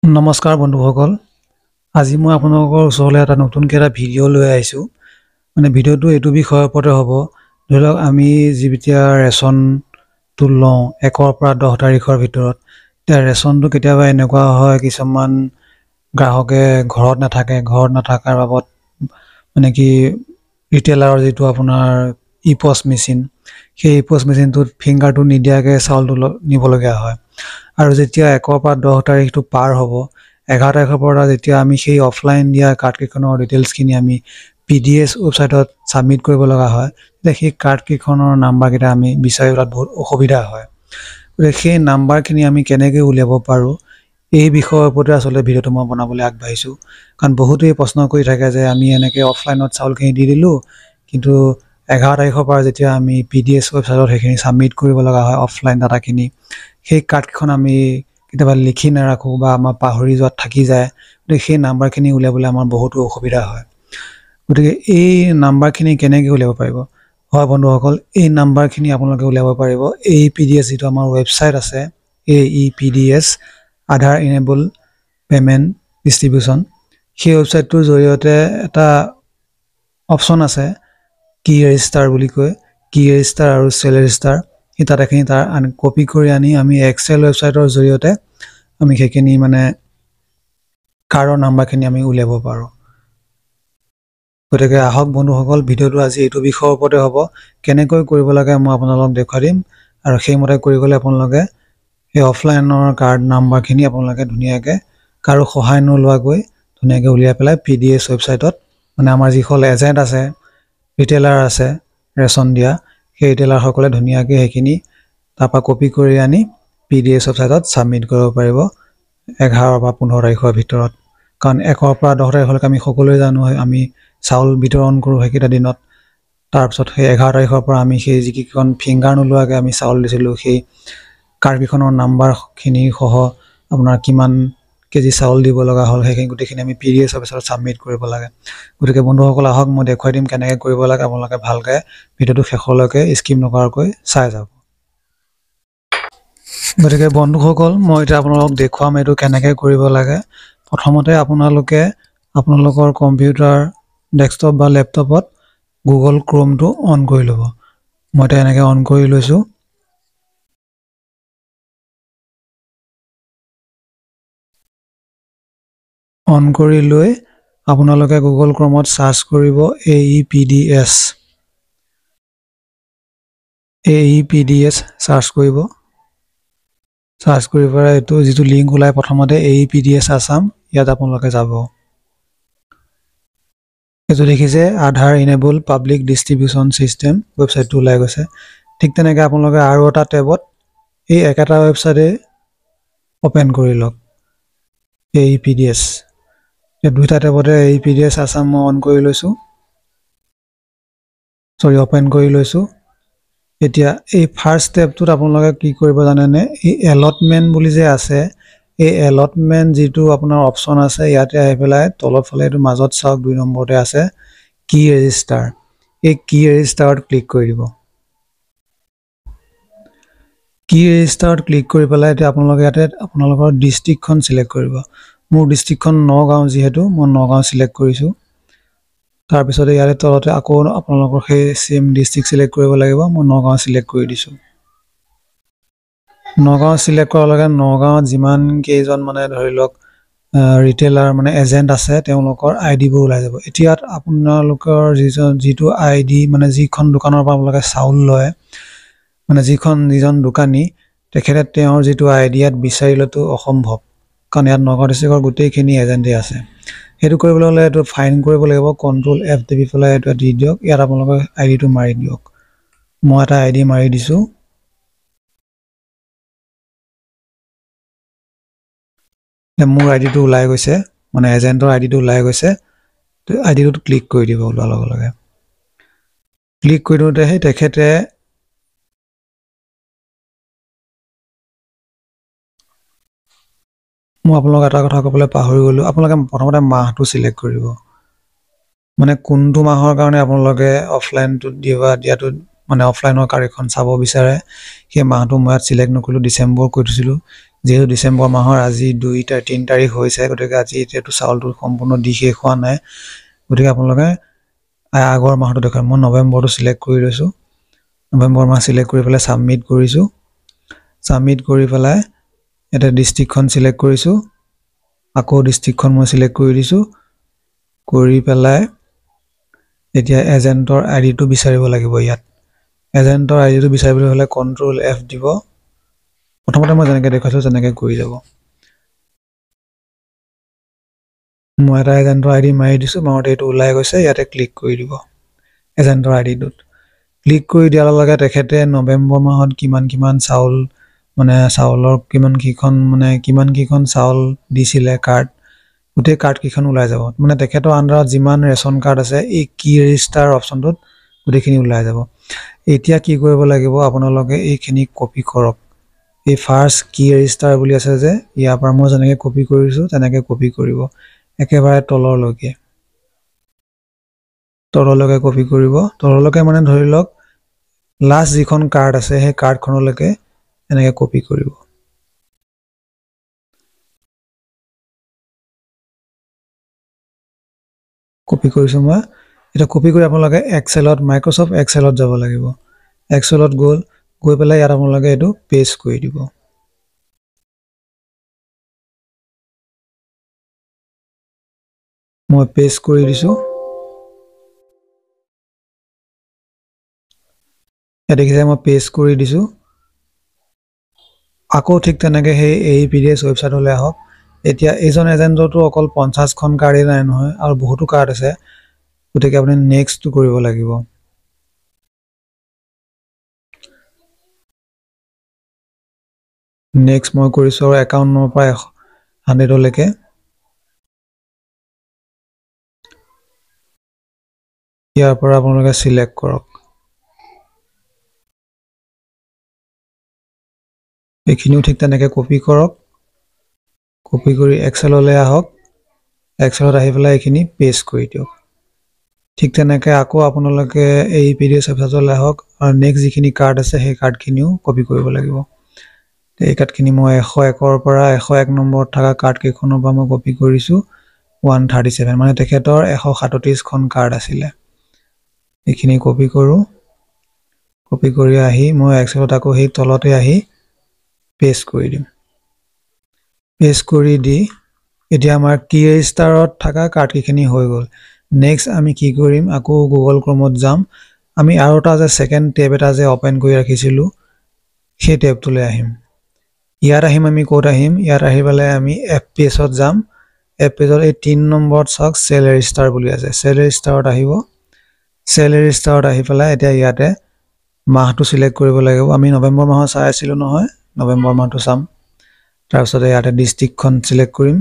নমস্কাৰ বন্ধুসকল, আজি মই আপোনালোকৰ ওচৰলৈ এটা নতুনকৈ এটা ভিডিঅ' লৈ আহিছোঁ। মানে ভিডিঅ'টো এইটো বিষয়ৰ ওপৰতে হ'ব। ধৰি লওক আমি যেতিয়া ৰেচনটো লওঁ 1ৰ পৰা 10 তাৰিখৰ ভিতৰত, এতিয়া ৰেচনটো কেতিয়াবা এনেকুৱা হয়, কিছুমান গ্ৰাহকে ঘৰত নাথাকে। ঘৰত নথকাৰ বাবদ মানে কি ৰিটেইলাৰৰ যিটো আপোনাৰ ই পছ মেচিন, সেই ই পছ মেচিনটোত ফিংগাৰটো নিদিয়াকৈ চাউলটো নিবলগীয়া হয়। আৰু যেতিয়া 1ৰ পৰা 10 তাৰিখটো পাৰ হ'ব, 11 তাৰিখৰ পৰা যেতিয়া আমি সেই অফলাইন দিয়া কাৰ্ডকেইখনৰ ডিটেইলছখিনি আমি PDS ৱেবছাইটত ছাবমিট কৰিব লগা হয়, তেতিয়া সেই কাৰ্ডকেইখনৰ নাম্বাৰকেইটা আমি বিচাৰি ওলোৱাত বহুত অসুবিধা হয়। গতিকে সেই নাম্বাৰখিনি আমি কেনেকৈ উলিয়াব পাৰোঁ, এই বিষয়ৰ ওপৰতে আচলতে ভিডিঅ'টো মই বনাবলৈ আগবাঢ়িছোঁ। কাৰণ বহুতেই প্ৰশ্ন কৰি থাকে যে আমি এনেকৈ অফলাইনত চাউলখিনি দি দিলোঁ, কিন্তু 11 তাৰিখৰ পৰা যেতিয়া আমি PDS ৱেবছাইটত সেইখিনি ছাবমিট কৰিব লগা হয় অফলাইন ডাটাখিনি, সেই কাৰ্ডকেইখন আমি কেতিয়াবা লিখি নাৰাখোঁ বা আমাৰ পাহৰি যোৱাত থাকি যায়। গতিকে সেই নাম্বাৰখিনি উলিয়াবলৈ আমাৰ বহুতো অসুবিধা হয়। গতিকে এই নাম্বাৰখিনি কেনেকৈ উলিয়াব পাৰিব? হয় বন্ধুসকল, এই নাম্বাৰখিনি আপোনালোকে উলিয়াব পাৰিব এই PDS যিটো আমাৰ ৱেবছাইট আছে, AEPDS, আধাৰ ইনেবল পে'মেণ্ট ডিষ্ট্ৰিবিউশ্যন, সেই ৱেবছাইটটোৰ জৰিয়তে এটা অপশ্যন আছে কি ৰেজিষ্টাৰ বুলি কয়, কি ৰেজিষ্টাৰ আৰু চেল ৰেজিষ্টাৰ। সেই ডাটাখিনি তাৰ কপি কৰি আনি আমি এক্সেল ৱেবছাইটৰ জৰিয়তে আমি সেইখিনি মানে কাৰ্ডৰ নাম্বাৰখিনি আমি উলিয়াব পাৰোঁ। গতিকে আহক বন্ধুসকল, ভিডিঅ'টো আজি এইটো বিষয়ৰ ওপৰতে হ'ব। কেনেকৈ কৰিব লাগে মই আপোনালোকক দেখুৱাই দিম আৰু সেইমতে কৰি গ'লে আপোনালোকে সেই অফলাইনৰ কাৰ্ড নাম্বাৰখিনি আপোনালোকে ধুনীয়াকৈ কাৰো সহায় নোলোৱাকৈ ধুনীয়াকৈ উলিয়াই পেলাই PDS ৱেবছাইটত, মানে আমাৰ যিসকল এজেণ্ট আছে, ৰিটেইলাৰ আছে ৰেচন দিয়া, সেই ৰিটেইলাৰসকলে ধুনীয়াকৈ সেইখিনি তাৰপৰা কপি কৰি আনি PDS ৱেবছাইটত ছাবমিট কৰিব পাৰিব 11 বা 15 তাৰিখৰ ভিতৰত। কাৰণ 1ৰ পৰা 10 তাৰিখলৈকে আমি সকলোৱে জানো আমি চাউল বিতৰণ কৰোঁ সেইকেইটা দিনত। তাৰপিছত সেই 11 তাৰিখৰ পৰা আমি সেই যিকেইখন ফিংগাৰ নোলোৱাকৈ আমি চাউল দিছিলোঁ, সেই কাৰ্ডকেইখনৰ নাম্বাৰখিনি সহ আপোনাৰ কিমান কেজি চাউল দিব লগা হ'ল, সেইখিনি গোটেইখিনি আমি PDS অফিচত ছাবমিট কৰিব লাগে। গতিকে বন্ধুসকল আহক, মই দেখুৱাই দিম কেনেকৈ কৰিব লাগে। আপোনালোকে ভালকৈ ভিডিঅ'টো শেষলৈকে স্কিপ নকৰাকৈ চাই যাব। গতিকে বন্ধুসকল, মই এতিয়া আপোনালোকক দেখুৱাম এইটো কেনেকৈ কৰিব লাগে। প্ৰথমতে আপোনালোকে আপোনালোকৰ কম্পিউটাৰ, ডেস্কটপ বা লেপটপত গুগল ক্ৰ'মটো অন কৰি ল'ব। মই এতিয়া এনেকৈ অন কৰি লৈছোঁ। অন কৰি লৈ আপোনালোকে গুগল ক্ৰ'মত চাৰ্চ কৰিব AEPDS, AEPDS search কৰিব। চাৰ্চ কৰি পেলাই এইটো যিটো লিংক ওলাই প্ৰথমতে AEPDS Assam, ইয়াত আপোনালোকে যাব। এইটো দেখিছে আধাৰ ইনেবল পাব্লিক ডিষ্ট্ৰিবিউশ্যন ছিষ্টেম ৱেবছাইটটো ওলাই গৈছে। ঠিক তেনেকৈ আপোনালোকে আৰু এটা টেবত এই একেটা ৱেবছাইটে অ'পেন কৰি লওক, AEPDS। এই দুইটা টেবতে AEPDS Assam মই অন কৰি লৈছোঁ, চৰি, অ'পেন কৰি লৈছোঁ। এতিয়া এই ফাৰ্ষ্ট ষ্টেপটোত আপোনালোকে কি কৰিব জানেনে? এই এলটমেণ্ট বুলি যে আছে, এই এলটমেণ্ট যিটো আপোনাৰ অপশ্যন আছে, ইয়াতে আহি পেলাই তলৰ ফালে এইটো মাজত চাওক, 2 নম্বৰতে আছে কি ৰেজিষ্টাৰ। এই কি ৰেজিষ্টাৰত ক্লিক কৰি দিব। কি ৰেজিষ্টাৰত ক্লিক কৰি পেলাই এতিয়া আপোনালোকে ইয়াতে আপোনালোকৰ ডিষ্ট্ৰিক্টখন চিলেক্ট কৰিব। মোৰ ডিষ্ট্ৰিক্টখন নগাঁও, যিহেতু মই নগাঁও চিলেক্ট কৰিছোঁ। তাৰপিছতে ইয়াৰে তলতে আকৌ আপোনালোকৰ সেই ছেইম ডিষ্ট্ৰিক্ট চিলেক্ট কৰিব লাগিব। মই নগাঁও চিলেক্ট কৰি দিছোঁ। নগাঁও চিলেক্ট কৰাৰ লগে নগাঁৱত যিমান কেইজন মানে ধৰি লওক ৰিটেইলাৰ মানে এজেণ্ট আছে, তেওঁলোকৰ আই ডিবোৰ ওলাই যাব। এতিয়া আপোনালোকৰ যিটো আই ডি, মানে যিখন দোকানৰ পৰা আপোনালোকে চাউল লয়, মানে যিজন দোকানী, তেখেতে তেওঁৰ যিটো আই ডি ইয়াত বিচাৰিলেতো অসম্ভৱ, কাৰণ ইয়াত নগাঁও ডিষ্ট্ৰিক্টৰ গোটেইখিনি এজেণ্টেই আছে। সেইটো কৰিবলৈ হ'লে এইটো ফাইণ্ড কৰিব লাগিব। কণ্ট্ৰল এফ টিপি পেলাই এইটো দি দিয়ক। ইয়াত আপোনালোকে আই ডিটো মাৰি দিয়ক। মই এটা আই ডি মাৰি দিছোঁ। মোৰ আই ডিটো ওলাই গৈছে, মানে এজেণ্টৰ আই ডিটো ওলাই গৈছে। আই ডিটোত ক্লিক কৰি দিব। ওলোৱাৰ লগে লগে ক্লিক কৰি দিওঁতে সেই তেখেতে, মই আপোনালোক এটা কথা ক'বলৈ পাহৰি গ'লোঁ, আপোনালোকে প্ৰথমতে মাহটো চিলেক্ট কৰিব, মানে কোনটো মাহৰ কাৰণে আপোনালোকে অফলাইনটোত দিয়াটো, মানে অফলাইনৰ কাৰ্ডখন চাব বিচাৰে, সেই মাহটো মই ইয়াত চিলেক্ট নকৰিলোঁ, ডিচেম্বৰ কৰি থৈছিলোঁ। যিহেতু ডিচেম্বৰ মাহৰ আজি 2-3 তাৰিখ হৈছে, গতিকে আজি এতিয়াতো চাউলটো সম্পূৰ্ণ দি শেষ হোৱা নাই। গতিকে আপোনালোকে আগৰ মাহটো দেখুৱাই মই নৱেম্বৰটো চিলেক্ট কৰি লৈছোঁ। নৱেম্বৰ মাহ চিলেক্ট কৰি পেলাই ছাবমিট কৰিছোঁ। ছাবমিট কৰি পেলাই ইয়াতে ডিষ্ট্ৰিক্টখন চিলেক্ট কৰিছোঁ। আকৌ ডিষ্ট্ৰিক্টখন মই চিলেক্ট কৰি দিছোঁ। কৰি পেলাই এতিয়া এজেণ্টৰ আই ডিটো বিচাৰিব লাগিব। ইয়াত এজেণ্টৰ আই ডিটো বিচাৰিবলৈ হ'লে কণ্ট্ৰল এফ দিব। প্ৰথমতে মই যেনেকৈ দেখুৱাইছোঁ তেনেকৈ কৰি যাব। মই এটা এজেণ্টৰ আই ডি মাৰি দিছোঁ, মাৰোঁতে এইটো ওলাই গৈছে। ইয়াতে ক্লিক কৰি দিব এজেণ্টৰ আই ডিটোত। ক্লিক কৰি দিয়াৰ লগে লগে তেখেতে নৱেম্বৰ মাহত কিমান কিমান চাউল মানে চাউলৰ কিমান কেইখন মানে কিমান কেইখন চাউল দিছিলে কাৰ্ড, গোটেই কাৰ্ডকেইখন ওলাই যাব। মানে তেখেতৰ আণ্ডাৰত যিমান ৰেচন কাৰ্ড আছে এই কি ৰেজিষ্টাৰ অপশ্যনটোত গোটেইখিনি ওলাই যাব। এতিয়া কি কৰিব লাগিব, আপোনালোকে এইখিনি কপি কৰক। এই ফাৰ্ষ্ট কি ৰেজিষ্টাৰ বুলি আছে যে, ইয়াৰ পৰা মই যেনেকৈ কপি কৰিছোঁ তেনেকৈ কপি কৰিব, একেবাৰে তললৈকে তললৈকে কপি কৰিব। তললৈকে মানে ধৰি লওক লাষ্ট যিখন কাৰ্ড আছে সেই কাৰ্ডখনলৈকে এনেকৈ কপি কৰিব। কপি কৰিছোঁ মই। এতিয়া কপি কৰি আপোনালোকে এক্সেলত, মাইক্ৰ'ছফ্ট এক্সেলত যাব লাগিব। এক্সেলত গৈ পেলাই ইয়াত আপোনালোকে এইটো পেষ্ট কৰি দিব। মই পেষ্ট কৰি দিছোঁ। ইয়াত দেখিছে মই পেষ্ট কৰি দিছোঁ। আকৌ ঠিক তেনেকৈ সেই এ পি ডি এছ ৱেবছাইটলৈ আহক। এতিয়া এইজন এজেণ্টৰতো অকল 50খন কাৰ্ডেই নাই নহয়, আৰু বহুতো কাৰ্ড আছে। গতিকে আপুনি নেক্সটটো কৰিব লাগিব। নেক্সট মই কৰিছোঁ আৰু 51ৰ পৰা 100লৈকে। ইয়াৰ পৰা আপোনালোকে চিলেক্ট কৰক। এইখিনিও ঠিক তেনেকৈ কপি কৰক। কপি কৰি এক্সেললৈ আহক। এক্সেলত আহি পেলাই এইখিনি পেষ্ট কৰি দিয়ক। ঠিক তেনেকৈ আকৌ আপোনালোকে এই পি ডি এছ ৱেবছাইটলৈ আহক আৰু নেক্সট যিখিনি কাৰ্ড আছে সেই কাৰ্ডখিনিও কপি কৰিব লাগিব। এই কাৰ্ডখিনি মই 101ৰ পৰা 101 নম্বৰত থকা কাৰ্ডকেইখনৰ পৰা মই কপি কৰিছোঁ 137, মানে তেখেতৰ 137খন কাৰ্ড আছিলে। এইখিনি কপি কৰোঁ। কপি কৰি আহি মই এক্সেলত আকৌ সেই তলতে আহি পেষ্ট কৰি দিম। পেষ্ট কৰি দি এতিয়া আমাৰ কি ৰেজিষ্টাৰত থকা কাৰ্ডকেইখিনি হৈ গ'ল। নেক্সট আমি কি কৰিম, আকৌ গুগল ক্ৰমত যাম। আমি আৰু এটা যে ছেকেণ্ড টেব এটা যে অ'পেন কৰি ৰাখিছিলোঁ সেই টেবটোলৈ আহিম। ইয়াত আহিম আমি ক'ত আহিম, ইয়াত আহি পেলাই আমি এফ পি এছত যাম। এফ পি এছত এই 3 নম্বৰত চাওক চেল ৰেজিষ্টাৰ বুলি আছে। চেল ৰেজিষ্টাৰত আহিব। চেল ৰেজিষ্টাৰত আহি পেলাই এতিয়া ইয়াতে মাহটো চিলেক্ট কৰিব লাগিব। আমি নৱেম্বৰ মাহৰ চাই আছিলোঁ নহয়, নৱেম্বৰ মাহটো চাম। তাৰপিছতে ইয়াতে ডিষ্ট্ৰিক্টখন চিলেক্ট কৰিম।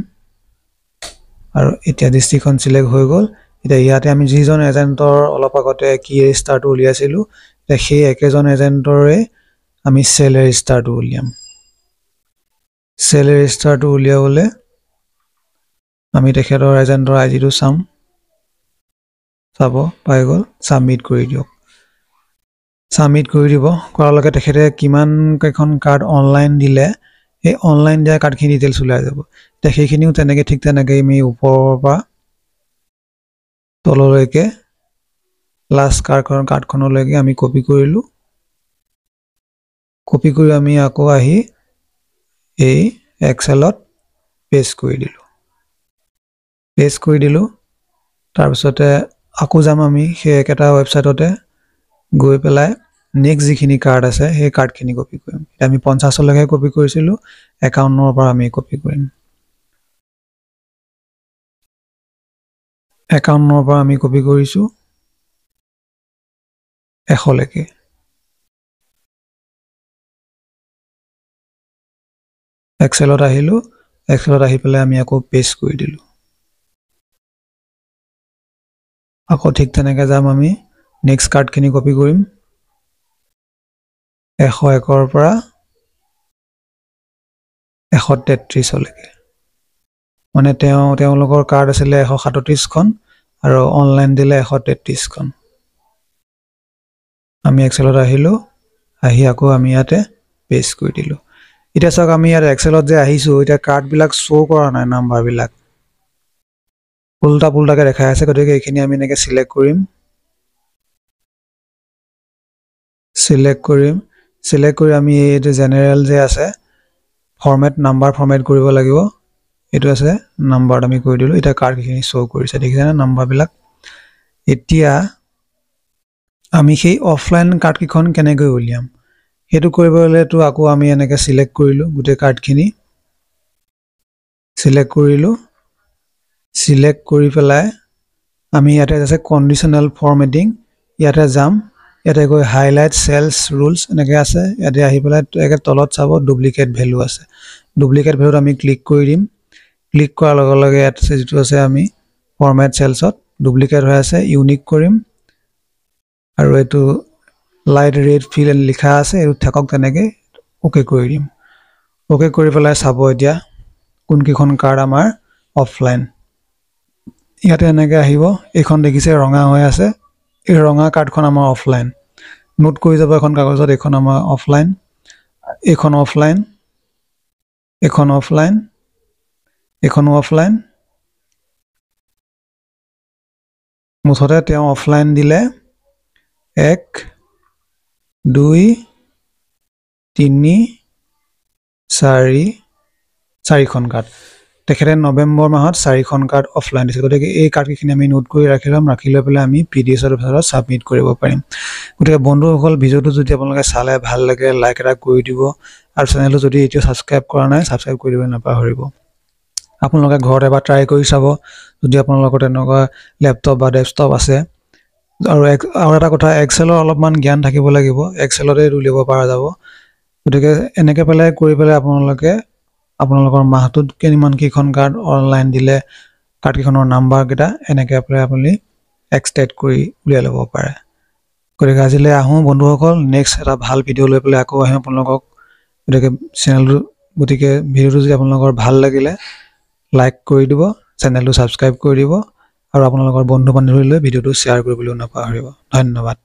আৰু এতিয়া ডিষ্ট্ৰিক্টখন চিলেক্ট হৈ গ'ল। এতিয়া ইয়াতে আমি যিজন এজেণ্টৰ অলপ আগতে কি ৰেজিষ্টাৰটো উলিয়াইছিলোঁ, এতিয়া সেই একেজন এজেণ্টৰে আমি চেল ৰেজিষ্টাৰটো উলিয়াম। চেল ৰেজিষ্টাৰটো উলিয়াবলৈ আমি তেখেতৰ এজেণ্টৰ আই ডিটো চাম। চাব পাই গ'ল। ছাবমিট কৰি দিয়ক। ছাবমিট কৰি দিব। কৰাৰ লগে তেখেতে কিমান কেইখন কাৰ্ড অনলাইন দিলে, সেই অনলাইন দিয়া কাৰ্ডখিনি ডিটেইলছ ওলাই যাব। এতিয়া সেইখিনিও তেনেকৈ ঠিক তেনেকৈ আমি ওপৰৰ পৰা তললৈকে লাষ্ট কাৰ্ডখনলৈকে আমি কপি কৰিলোঁ। কপি কৰি আমি আকৌ আহি এই এক্সেলত পেষ্ট কৰি দিলোঁ। পেষ্ট কৰি দিলোঁ। তাৰপিছতে আকৌ যাম আমি সেই একেটা ৱেবছাইটতে গৈ পেলাই নেক্সট যিখিনি কাৰ্ড আছে সেই কাৰ্ডখিনি কপি কৰিম। এতিয়া আমি 50লৈকে কপি কৰিছিলোঁ, 51ৰ পৰা আমি কপি কৰিম। 51ৰ পৰা আমি কপি কৰিছোঁ 100লৈকে। এক্সেলত আহিলোঁ। এক্সেলত আহি পেলাই আমি আকৌ পেষ্ট কৰি দিলোঁ। আকৌ ঠিক তেনেকৈ যাম আমি নেক্সট কাৰ্ডখিনি কপি কৰিম। 101ৰ পৰা 133লৈকে। মানে তেওঁলোকৰ কাৰ্ড আছিলে 137খন আৰু অনলাইন দিলে 133খন। আমি এক্সেলত আহিলোঁ, আহি আকৌ আমি ইয়াতে পেষ্ট কৰি দিলোঁ। এতিয়া চাওক আমি ইয়াত এক্সেলত যে আহিছোঁ, এতিয়া কাৰ্ডবিলাক শ্ব' কৰা নাই, নাম্বাৰবিলাক উল্টা পুল্টাকৈ দেখাই আছে। গতিকে এইখিনি আমি এনেকৈ চিলেক্ট কৰিম, চিলেক্ট কৰিম, চিলেক্ট কৰি আমি এইটো জেনেৰেল যে আছে ফৰ্মেট, নাম্বাৰ ফৰ্মেট কৰিব লাগিব। এইটো আছে নাম্বাৰত আমি কৰি দিলোঁ। এতিয়া কাৰ্ডখিনি শ্ব' কৰিছে, দেখিছেনে নাম্বাৰবিলাক। এতিয়া আমি সেই অফলাইন কাৰ্ডকেইখন কেনেকৈ উলিয়াম, সেইটো কৰিবলৈ হ'লেতো আকৌ আমি এনেকৈ চিলেক্ট কৰিলোঁ, গোটেই কাৰ্ডখিনি চিলেক্ট কৰিলোঁ। চিলেক্ট কৰি পেলাই আমি ইয়াতে আছে কণ্ডিশ্যনেল ফৰ্মেটিং, ইয়াতে যাম, ইয়াতে গৈ হাইলাইট চেলছ ৰুলছ এনেকৈ আছে। ইয়াতে আহি পেলাই একে তলত চাব ডুপ্লিকেট ভেলু আছে, ডুপ্লিকেট ভেলুত আমি ক্লিক কৰি দিম। ক্লিক কৰাৰ লগে লগে ইয়াত যিটো আছে আমি ফৰ্মেট চেলছত ডুপ্লিকেট হৈ আছে, ইউনিক কৰিম আৰু এইটো লাইট ৰেড ফিল লিখা আছে, এইটো থাকক তেনেকৈ, অ'কে কৰি দিম। অ'কে কৰি পেলাই চাব এতিয়া কোনকেইখন কাৰ্ড আমাৰ অফলাইন। ইয়াতে এনেকৈ আহিব, এইখন দেখিছে ৰঙা হৈ আছে, এই ৰঙা কাৰ্ডখন আমাৰ অফলাইন। নোট কৰি যাব এখন কাগজত, এইখন আমাৰ অফলাইন, এইখন অফলাইন, এইখন অফলাইন, এইখনো অফলাইন। মুঠতে তেওঁ অফলাইন দিলে 1 2 3 4 চাৰিখন কাৰ্ড। তেখেতে নৱেম্বৰ মাহত 4খন কাৰ্ড অফলাইন দিছে। গতিকে এই কাৰ্ডকেইখিনি আমি নোট কৰি ৰাখি ল'ম, ৰাখি লৈ পেলাই আমি পি ডি এছৰ ওচৰত ছাবমিট কৰিব পাৰিম। গতিকে বন্ধুসকল, ভিডিঅ'টো যদি আপোনালোকে চালে ভাল লাগে, লাইক এটা কৰি দিব আৰু চেনেলটো যদি এতিয়াও ছাবস্ক্ৰাইব কৰা নাই, ছাবস্ক্ৰাইব কৰি দিব নাপাহৰিব। আপোনালোকে ঘৰত এবাৰ ট্ৰাই কৰি চাব যদি আপোনালোকৰ তেনেকুৱা লেপটপ বা ডেস্কটপ আছে। আৰু আৰু এটা কথা, এক্সেলৰ অলপমান জ্ঞান থাকিব লাগিব, এক্সেলতে উলিয়াব পৰা যাব। গতিকে এনেকৈ পেলাই কৰি পেলাই আপোনালোকে আপোনালোকৰ মাহটোত কিমান কেইখন কাৰ্ড অনলাইন দিলে, কাৰ্ডকেইখনৰ নাম্বাৰকেইটা এনেকৈ পেলাই আপুনি এক্সট্ৰেক্ট কৰি উলিয়াই ল'ব পাৰে। গতিকে আজিলৈ আহোঁ বন্ধুসকল, নেক্সট এটা ভাল ভিডিঅ' লৈ পেলাই আকৌ আহিম আপোনালোকক। গতিকে চেনেলটো, গতিকে ভিডিঅ'টো যদি আপোনালোকৰ ভাল লাগিলে লাইক কৰি দিব, চেনেলটো ছাবস্ক্ৰাইব কৰি দিব আৰু আপোনালোকৰ বন্ধু বান্ধৱীলৈ ভিডিঅ'টো শ্বেয়াৰ কৰিবলৈও নাপাহৰিব। ধন্যবাদ।